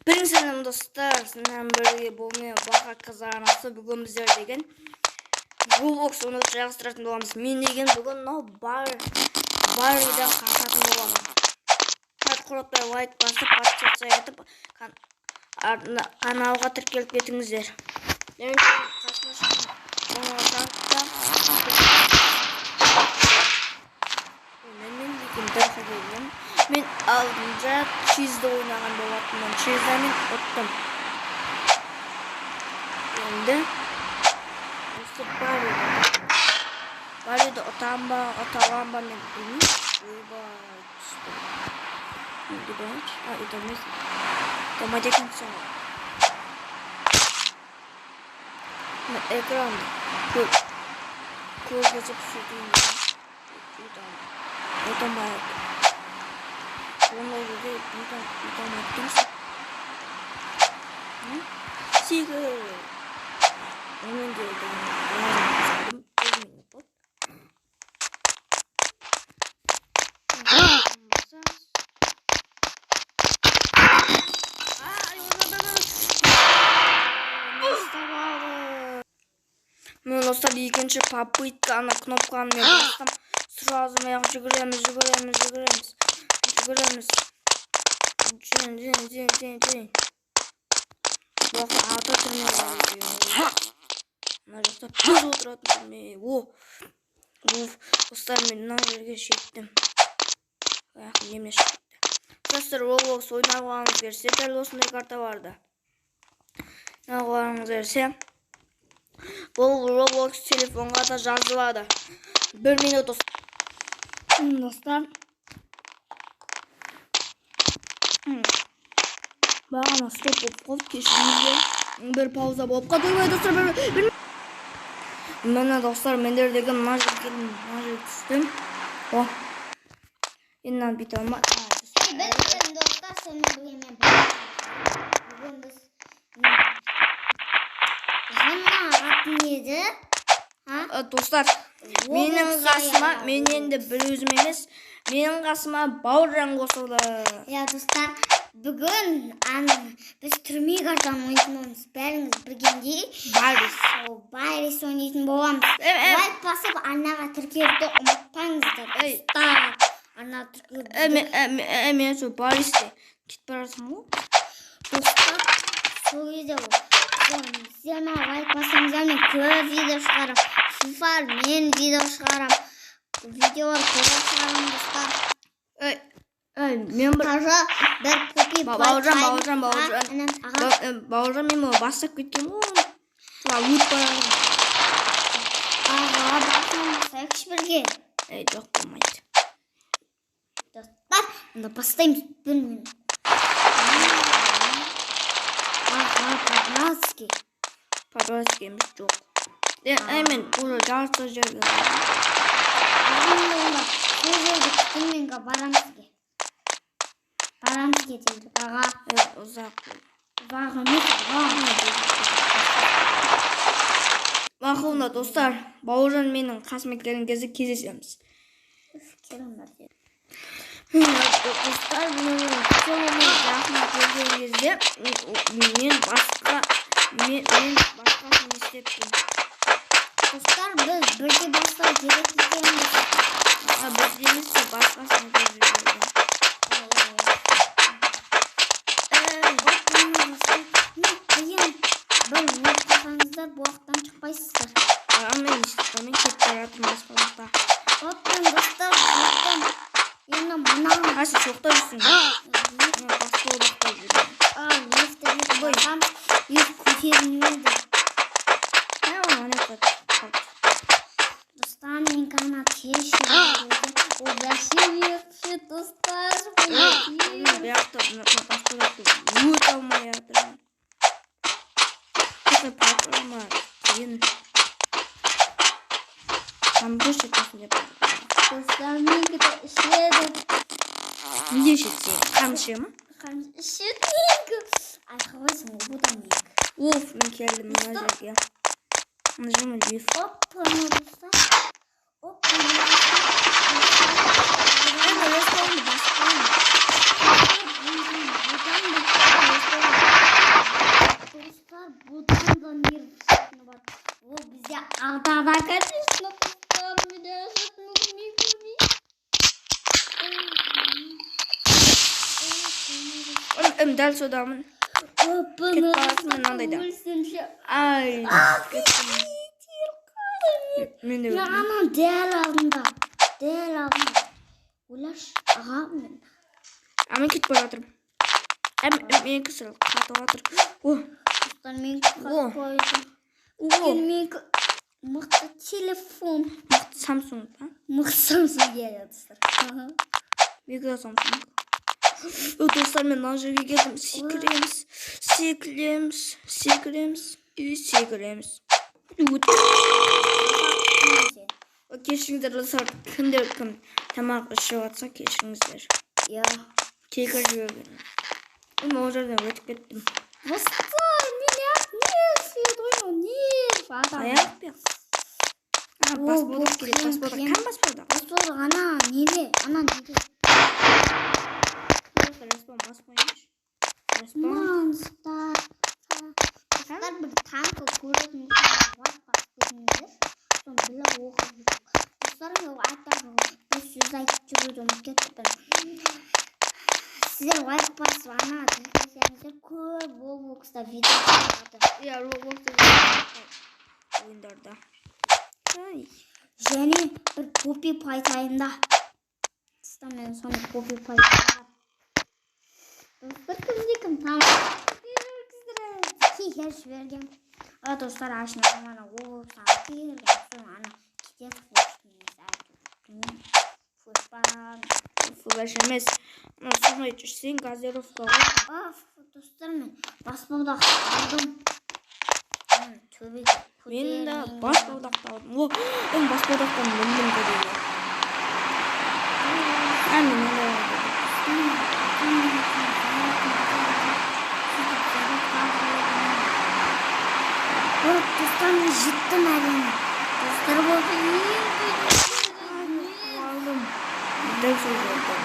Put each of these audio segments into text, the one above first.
Сәлем достар, сіздермен бірге бұл мен Баха Казармасы. Бүгін біздер деген Roblox ойнауды жалғастыратын боламыз. Мен деген бүгін мынау Барридан қашатын боламын. Құрттай лайк басып, подписаться етіп, каналға тіркеліп кетіңіздер. Мен қасыма шықтым. Мен деген дәл келгем. Мен алдында чизді ойнаған болатынмын. Чизда мен ұттым. Енді осы Барриді ұтам ба, ұта алам ба мен білмеймін. Ойбай, түстім. Енді былайыншы. А, ұта алмайсың. Ұта алмайды екенсің ғой. Мына экранды көргізіп сөйтейін дедім. Ұта алмайды. Ондай жерде ұта алмайды екенсің. 8. Онымен де салдым. 1 минут болды. Мен достар екінші попытка, ана кнопканы мен бастым. Сразу мен жүгіреміз, жүгіреміз, жүгіреміз. Жүгіреміз. Жен, жен, жен, жен, жен. Бұл жақта ата түрме бар екен. Мына жақта біз отыратын түрме. О! Уф, достар, мен мына жерге жеттім. Ақ, немене шығып кетті. Достар, Roblox ойнағыңыз келсе, дәл осындай карта барды. Ойнағыңыз келсе, бұл Roblox телефонға да жазылады. 1 минут достар. Бағана стоп болып қалды, кешіріңіздер. Бір пауза болып қалды. Ойбай, достар, бір міне достар, мендер деген мына жерге келдім, мына жерге түстім. О. Енді мынаны бүйте алмай. Біз достар, сонымен бірге мен бүгін біз жаңа атын еді. Достар, менің қасыма, мен енді бір өзім емес, менің қасыма Бауыржан қосылды. Иә, достар, бүгін біз түрме картаны ойнайтын боламыз. Бәріңіз білгендей, Баррис. Баррис ойнайтын боламыз. Лайк басып, арнаға тіркелуді ұмытпаңыздар, достар. Арнаға тіркелуді. Мен сол Барристе кетіп бара жатырмын ғой. Достар, сол кезде сіздер маған лайк бассаңыздар, мен көп видео шығарамын. FIFA мен видео шығарамын. Видеолар көп шығарамын, достар. Ей, мен бір Тажа бір попи Бауыржан, Бауыржан, Бауыржан. Бауыржан, мен оны бастап кеткен ғой. Солай өтіп бара жатырмын. Аға, басынан басайықшы бірге. Ей, жоқ, болмайды. Достар, онда бастаймыз бір минут. Аға, по-братски. По-братски емес, жоқ. Мен уже жарты жерге бардым. Аға, онда сол жерде күтіңмен барамыз ге. Барамыз ге дедік, аға. Ұзақ. Ұзақ емес, аға. Мақұл, онда, достар, Бауыржан менің қасыма келген кезде кездесеміз. Келіңдер деді. Достар, менің қолыма жақын келген кезде мен басқа, мен басқасын істептім. Достар, біз бірде бастау керек екенбіз. Біз емес, басқасын көріп жібердім. Бір өліп қалсаңыздар, бұл жақтан шықпайсыздар. Мен кетіп бара жатырмын басқа жақта. Оптан, достар, оптан. Енді мынаны Қайсы шоқта жүрсің? Мен басқа жақта жүрмін. Лифтті басам, лифт көтерілмейді. Ана жақта қалды. Достар, мен ғана тез жүремін. Ол вообще легче, достар. Мен бұл жақта, мына басқа жақта өте алмай жатырмын. Осындай программа қиын. Компьютер жетесін деп. Достар, менікі де ішеді. Неге ішеді сен? Қан іше ма? Қан ішеді менікі. Айқайлайсың ғой, бұдан менікі. Уф, мен келдім мына жерге. Мына жерге лифт. Опа, достар. Опа, Мен ресторанды басып қоямын. Бұдан да Дәл содамын. Кетіп баратырмын мен мынандайда. Ай, кеттім. Мен де Мен өлдім. Ана дәл алдында. Дәл алдында. Ойлашы, аға, мен. А мен кетіп бара жатырмын. Менікі сәл қатып жатыр. О, Достар, менікі О. қатып қойды. О. Өйткені менікі мықты телефон. Мықты Samsung па? Мықты Samsung, иә, достар. Менікі де Samsung. О, достар, мен мына жерге келдім. Секіреміз, секіреміз, секіреміз и секіреміз. Өт. Кешіріңіздер, достар, кімдер кім тамақ ішіп жатса, кешіріңіздер. Иә. Кекір жіберген. Мен ол жерден өтіп кеттім. Достар, мен нерв еді ғой, мынау нерв адам. Аяқ пе? А, О, баспалдақ бұл керек, қиын, баспалдақ. қиын. Кім баспалдақ? Достар, ана неде? Ана неде? Достар, респаун басып қояйыншы. Респаун. Монстр. Достар, бір танкі көретін болсаңыз, лайк басып кетіңіздер. Соны біліп оқып жүріп. Достар, мен айтар бір сөз айтып жүруді ұмытып кеттім. Сіздер лайк басып, ана тіркелсеңіздер, көп Robloxта видео шығады. Иә, Robloxта ойындарда. Ай. Және бір Поппи Плейтаймда. Достар, мен соны Поппи Плейтаймда. Достар, кімде кім тамақ кекер жіберген. А, достар, ашына ана Robloxта берген. Соны ана кетеді флешпан. Флеш емес. Ана соны ішсең газировка ғой. А, достар, мен баспалдақ алдым. Ана төбеге Мен де көтермей. баспалдақты алдым. О, мен баспалдақтан міндім төбеге. А, мен мындай алдым. Вот, достар, мен жеттім әрине. Достар, болды. Алдым. Дәл сол жерде.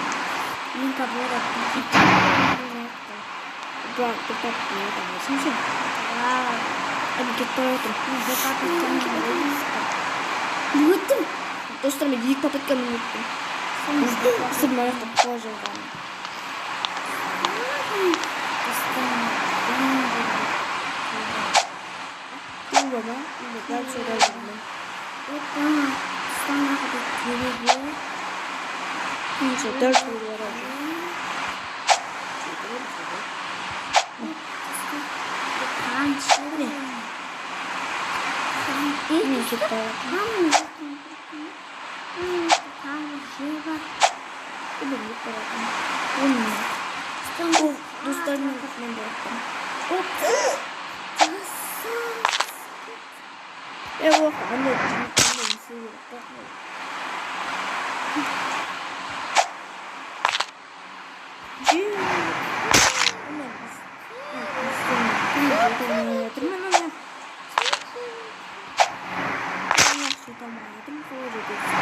Мен кабора. Бірақ тоқтап отырмайсың сен. А, мен кетіп бара жатырмын. Өттім. Достар, мен екі попыткамен өттім. Достар, мына жақта құла жаздадым. Туба ма? Дәл солай жүрмін. Мен сол дәл сол бара жүрмін. Секірем, секірем. Мен кетіп бара жатырмын. Мен кетіп бара жатырмын. О, міне. О, достар, мен бара жатырмын. Е, ол андай андай не істеу керек қой. Жи. Ана, мен ана. Ана, жете алмай жатырмын, қалай жетесің?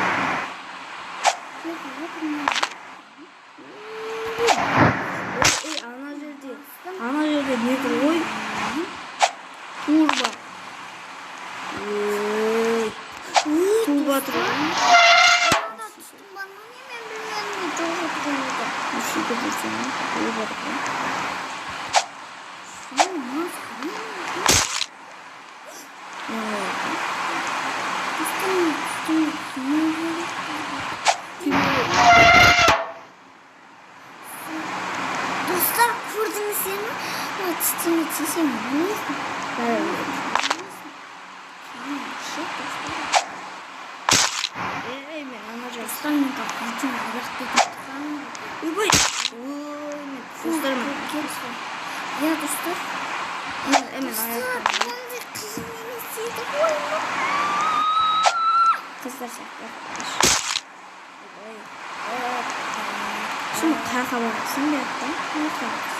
Ой, ана жерде не тұр ғой? Турба. Ой, турба тұр ғой. Сөйтіп жүрсең, турба тұр ғой. Не ғой? Достар, көрдіңіздер ме? Мына тістеме тисең өлесің. Бәрі өледі. Ей, мен ана жер. Достар, мен как бүтін аяқты кетіп. Ойбай. Ой, мен достар, мен Иә, достар. Мен Достар, аяқтан. ондай қиын емес еді ғой. Қыздар сияқты. Ойбай. Соны қаяққа барасың бұл жақтан? Қай жаққа барасың?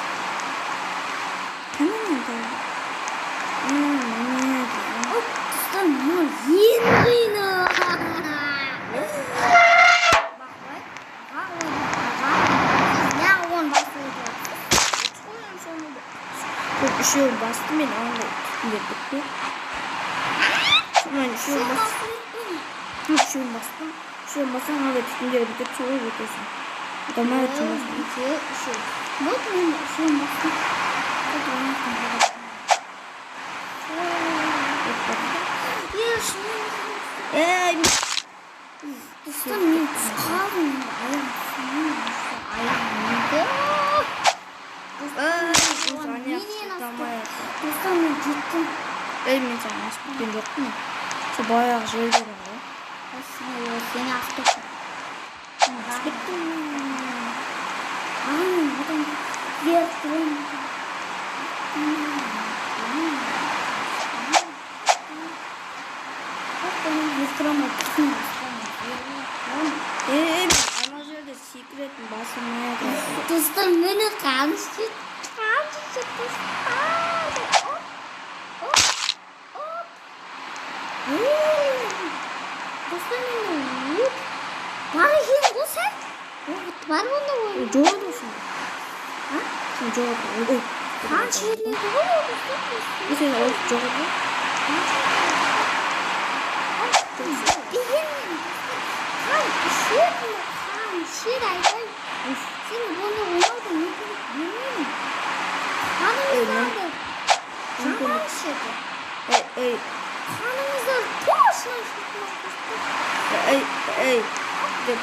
Қандай тағы? Не дейді? Оп, достар, мынау ең қиыны. Бақылай. Аға, оны, аға. Сіз неғып оны басып отырсыз? Сол үшеуін басты, мен андай түтіндер бітті. Сонан үшеуін Сен бастым. басып өтпе. Үшеуін бастым. Үшеуін бассаң, андай түтіндер бітеді, солай өтесің. Давай өтеміз. Екеу, үшеу. Вот мен үшеуін бастым. Вот ойнақтан қалады. Ей, Достар, мен түсіп қалдым. Аяғым түсмей, аяғым еді. Достар, мен жеттім. Ей, мен саған асып кеткен жоқпын. Сол баяғы жерден ғой. Сені асып кеттім. Асып кеттім. Ай, мен одан вверх тұрамын. Ей, мен ана жерде секретін басылмай жатыр. Достар, мені қанша қанша достар. Оп, оп, оп. Достар, мені өт. Бар екен ғой сен. Опыт бар онда ғой. Жоқ сен. А? Сен жоқ. Ой. Қанша жерінеді ғой ол достар. Сен опыт жоқ еді. Дегенмен, қан ішеді, қан ішеді айтайын. Сен оны ойнауды мүмкіндік бермеймін. Қаныңыздарды жаман ішеді. Ей, ей, Қаныңыздар точно ішеді. ей, ей. Деп.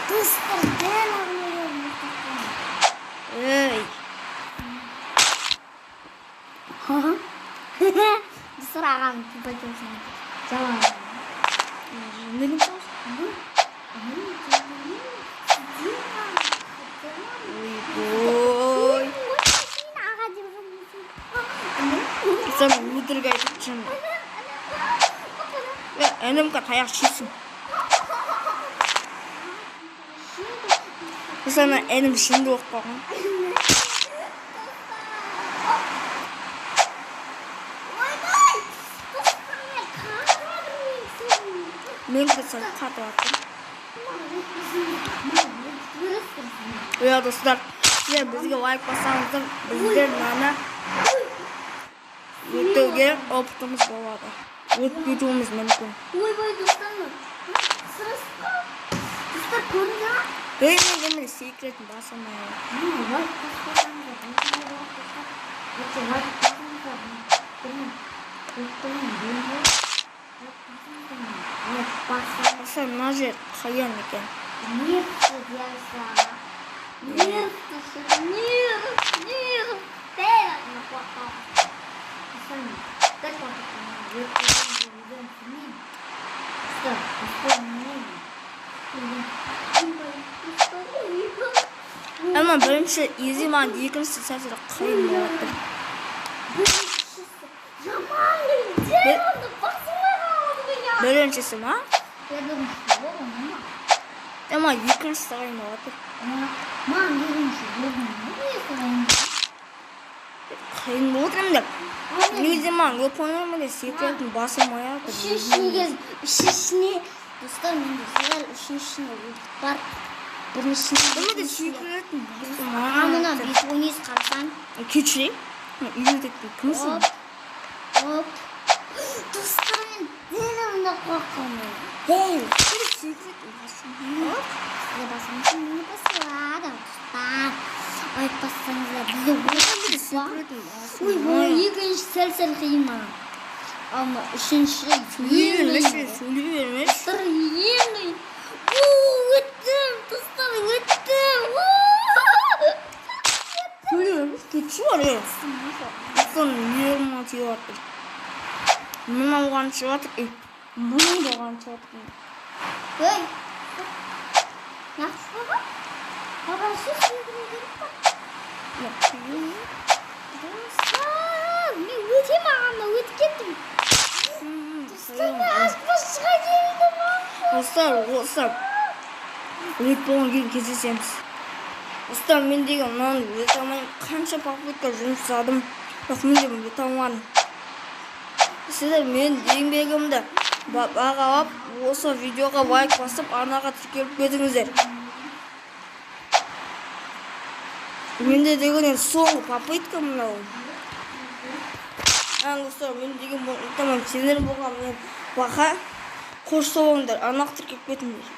Достар, дәл ағылы. Ей. Достар, ағам пугачевсың. Жаман. Жындылым соус. Ой. Сен өтірік айтып шын. Інімге таяқ жейсің. Сен інім жынды болып қалған. Менікі сәл қатып жатыр. Иә, достар, сіздер бізге лайк бассаңыздар, біздер мынаны өтуге опытымыз болады. Өтіп кетуіміз мүмкін. Ойбай, достар, достар, көрдіңдер ма? Ей, мен немене секретін баса алмай жатырмын. Лайк баспасаңыздар, өте лайк басыңыздар. Лайк басыңыздар. Достар, мына жер қиын екен. Нервті диярсың аға. Нервті, нерв, нерв. Бәрін қорқамын. Достар, бір попытка өткізген білмеймін. Достар, достар, Ama бірінші изи, маған екіншісі сәл қиын болып тұр. Біріншісі жаман қиын. Басылмай қалды ғой я. Біріншісі ма? Біріншісі ол ма? Ama екіншісі қиын болып тұр. Маған екінші өзім Қиын болып тұр енді. Негізі маған оп оңай міне секретін басылмай жатыр. Үшіншісіне үшіншісіне достар, менде сәл үшіншісіне опыт бар. Біріншісіне Немене секретін басылмай А мына бес ойнайсыз қарасаң. Кешірейін. Үйрететін кімсің? Оп. Оп. Достар, мен дәл мына қорқамын. Дәл. Секретін басылмай. Оп. Сізге бассаңыз, мені басылады. Достар. Лайк бассаңыздар, бізде опыт бар. Секретін Ой, басылмай. екінші сәл-сәл қиын маған. Ал мына үшінші Сөйлей ең бермеші, қиын. сөйлей бермеші. Достар, ең қиын. О, өттім, достар, өттім. О! Сөйлей бермеші, кетші бар, ей. Достар, нервыма тиіп жатыр. Мынау оған шығып жатыр, ей, мынау да оған шығып жатыр. Ей, жақсы баба. Бабасы секіру керек па? Мына қиын. Достар, мен өте маған өтіп кеттім. Достар, мен аспазшыға келдім. Достар, осы өтіп болған кейін кездесеміз. Достар, мен деген мынаны өте алмаймын. Қанша попытка жұмыс жасадым, бірақ мен де өте алмадым. Сіздер менің еңбегімді бағалап, осы видеоға лайк басып, арнаға тіркеліп кетіңіздер. Менде деген енді соңғы попытка мынау. Достар, мен деген бұны ұмытамын. Сендер болған мен бақа. Қош сау болыңдар, арнаға тіркеліп кетіңдер.